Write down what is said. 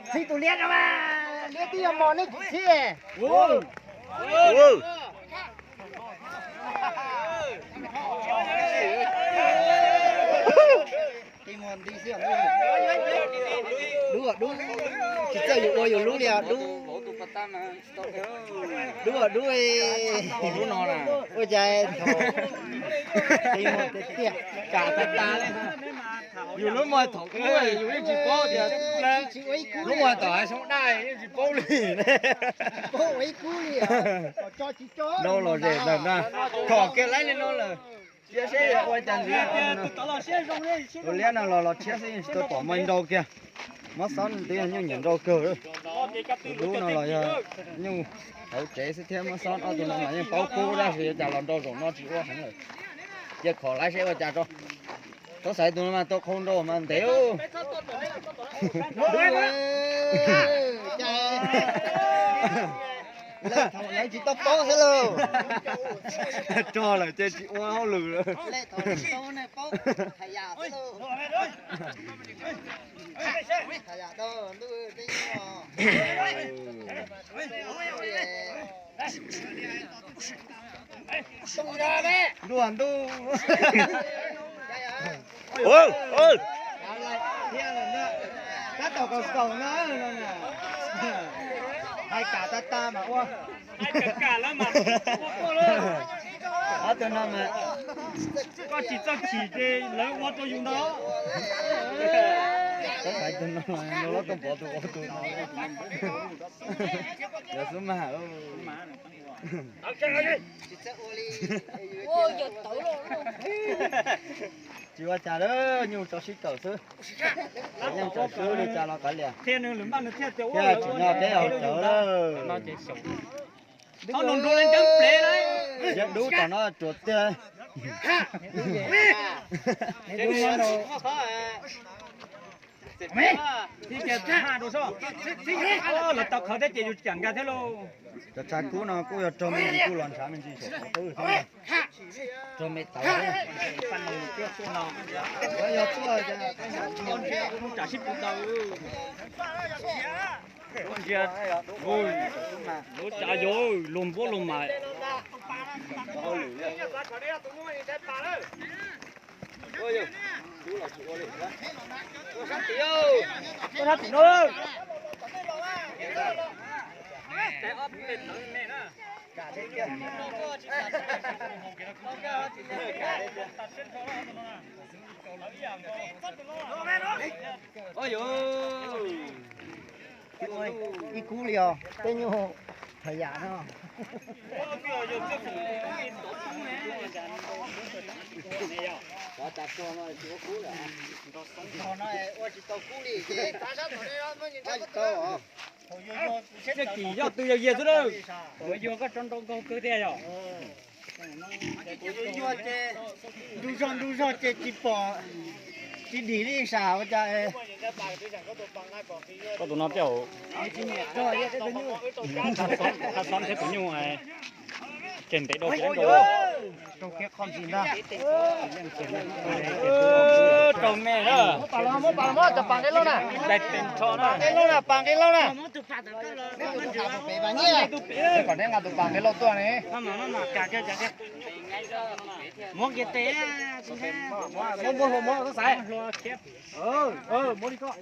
Txhij tus liab no mas, liab twb yog mos nej tsis txhij. Dub, dub, tsis txawj yus ua yus lub li os, dub. Dub, dub, lub no na. Ua cas thaum tiag tiag, kam tas tas li. Yus lub mos thaum ub yus yeej tsis paub tias lub mos tom hav xyoob daj yeej tsis paub li. Nrau los zem ntawm na, khom kiag laib li no lawm. Cia seb ua cas ntxiv. Tus liab no los los tshiab xwb yeej tsis tau pom mos nrau kiag. Mob xob twb yog nyuj nyiam nrau kawg. Tus dub no los yog nyuj hauv tsev xwb thiab, mob xob ob tug no mas yeej paub kub tab sis ua cas los nrau zaum no tsis ua heev lawm. Cia khom laib seb ua cas tso. Txhob xaiv tus no mas tau qhau nrau mas ntev. Lawv tsis tau paub xwb lauj. Rog lawm ces tsis ua hauj lwm lawm. Ntuj ntuj. Tab tom kaus kaus no, hais kam tas tas mas ua. Ob tug no mas koj tsis txawj chim ces lawv ua rau yus ntau. Koj xaiv tus no, lawv tuaj pov tus ua tus no. Yog xub mag. Tsis ua cas lawm, nyuj tso sib kawm xwb. Yeej tso sib li cas los kav liam. Thiab tsim nyog peb haus cawv lawm. Yog dub tom no ruam tiag. Lawv tau qhov thiab ces yus cam nkag thiab lauj. Cov tshav kub no kuj yog raug me ntsis kuj los ntshav me ntsis saum qhov qwb thiab. Raug me tauv. Yog tuaj tsam sib puv tau. Lub cas yog luag npuab luag mas. Ib kub li os, tej nyuj haj yam no. Ua tsis tau kub li ces txaj kis yog twg yog yias xwb lawm. Yuag koj tso nrau nkaug kawg tiag yog. Yuag yuag ces ntug zog ntug zog ces tsis pom, tsis dim li sas ua cas. Koj tus no tej zaum tsis nyiam rog, tha xob thiab tus nyuj ces ntev dau. Rau kiag qhov ntsis ntag. Rau me na. Muab pas los, muab pas los, cov pas nqe lauj na. Pas nqe lauj na, pas nqe lauj na. Kom neb nqa tus pas nqe lauj tuaj ne. Muab kiag tes. Muab npua hluas muab xaiv. Muab li koj.